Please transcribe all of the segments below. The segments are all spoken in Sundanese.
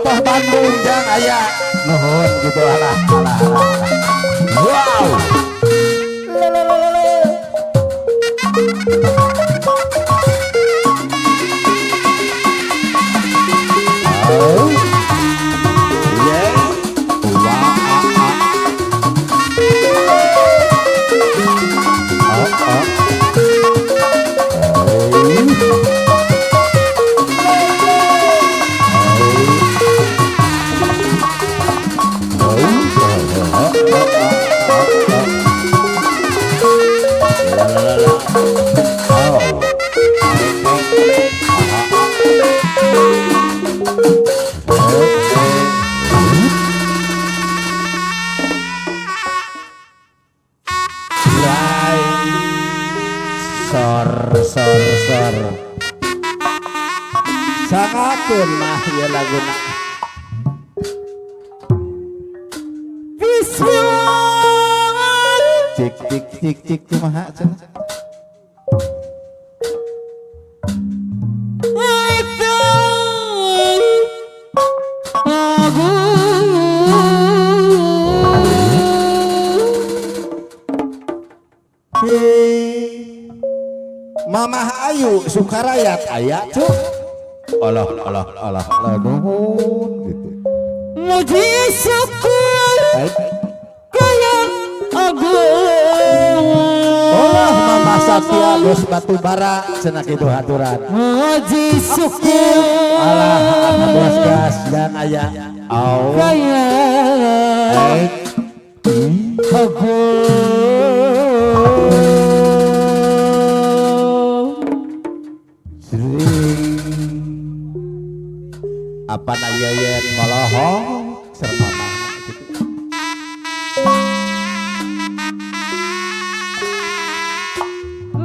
Bobotoh Bandung jang aya nuhun gitu alah alah alah. Wow. Lelelelele. Oh. Yeah. Wah. Ah, ah. Oh, oh. Hey. Oh, oh, oh, oh, oh, oh. La, la, la, la. Oh. Oh, oh. Rai. Sor sor sor. Sangakeun mah ieu laguna. Bismillah. Cik cik cik cik kumaha cenah. Itu aku. Hei. Mamah Ayu Sukarayat aya cuk. Allah Allah Allah Allah nuhun gitu. Muji syukur Baik. kaya agung. Allah Mama Satya bos batu bara cenah kitu haturan. Muji syukur Alah bos gas dan aya. Au. kaya Baik. agung. Sering. Apa na yeyen molohong sareng mama gitu.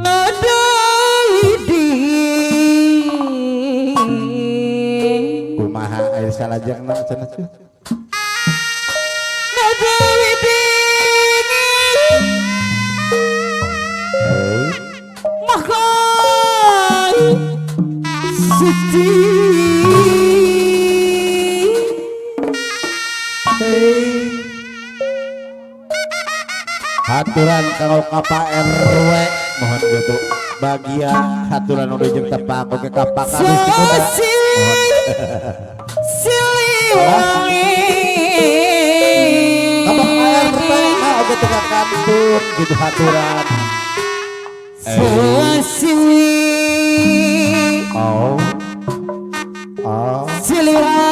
Ngadai di Kumaha air salajengna cenah cuy. Ngadai di Hei. Makan suci. Hei. Haturan kanggo ka Pak RW mohon gitu. Bagia haturan nu jeung tepak oge ka Pak Kadus Cikuda. Mohon. Siliwangi. Ka Pak RT mah oge teu kantun gitu haturan. Siliwangi. Oh. Oh. Siliwangi.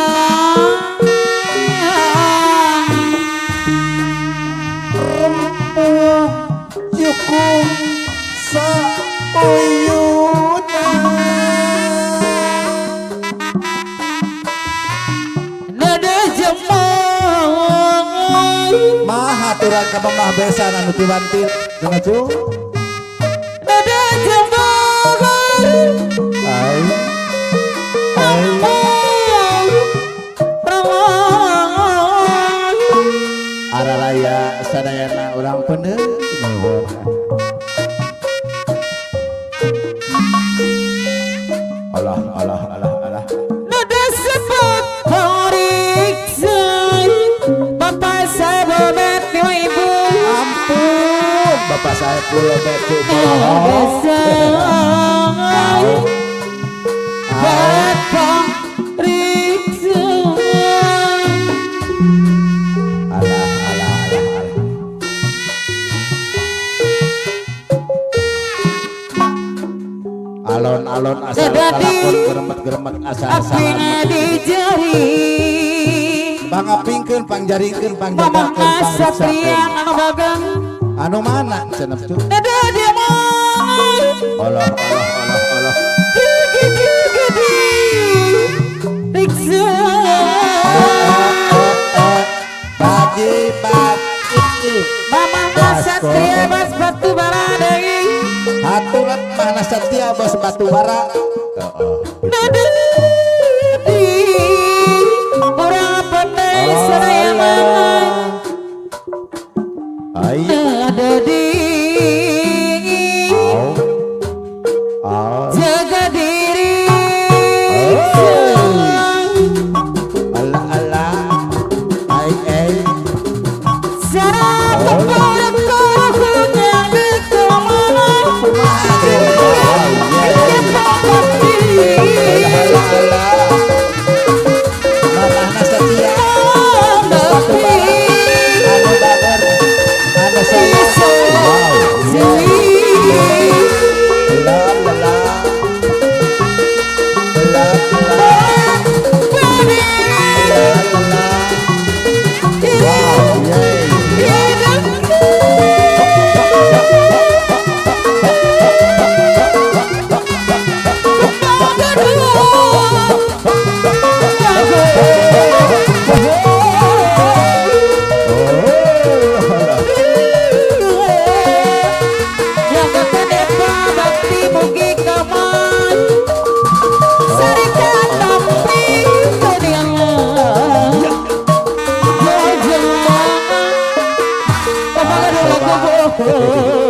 Rempuh jukung sauyuna. Nada jemong. Mah haturan ka Mamah Besan anu tiwantil cenah cu. Nada jemong. Ai. Ai. Araraya sadayana urang peuneu nuhun. Allah Allah Allah Allah. Nada sebut periksa. Bapak sahabat ibu. Ampun, Bapak saya pulau becu bohong. Besar. Bapak periksa. Alah alah alah alah. Alon-alon asal kalakon geremet-geremet asal Apina salamet. di jari. Pangapingkeun, pangjaringkeun, Mamang pangjagakeun, Satria pangriksakeun. Anu Bageng. Anu mana cenah cu? Nada dia mau. Allah Allah Allah Allah. Gigi periksa. Bagi bagi Mamang Satria bas batu bara deui. Haturan mana Satya bos batu bara. Nada di urang pandai sadaya Ai. Nada di Au. Au. jaga diri. Alah Oh.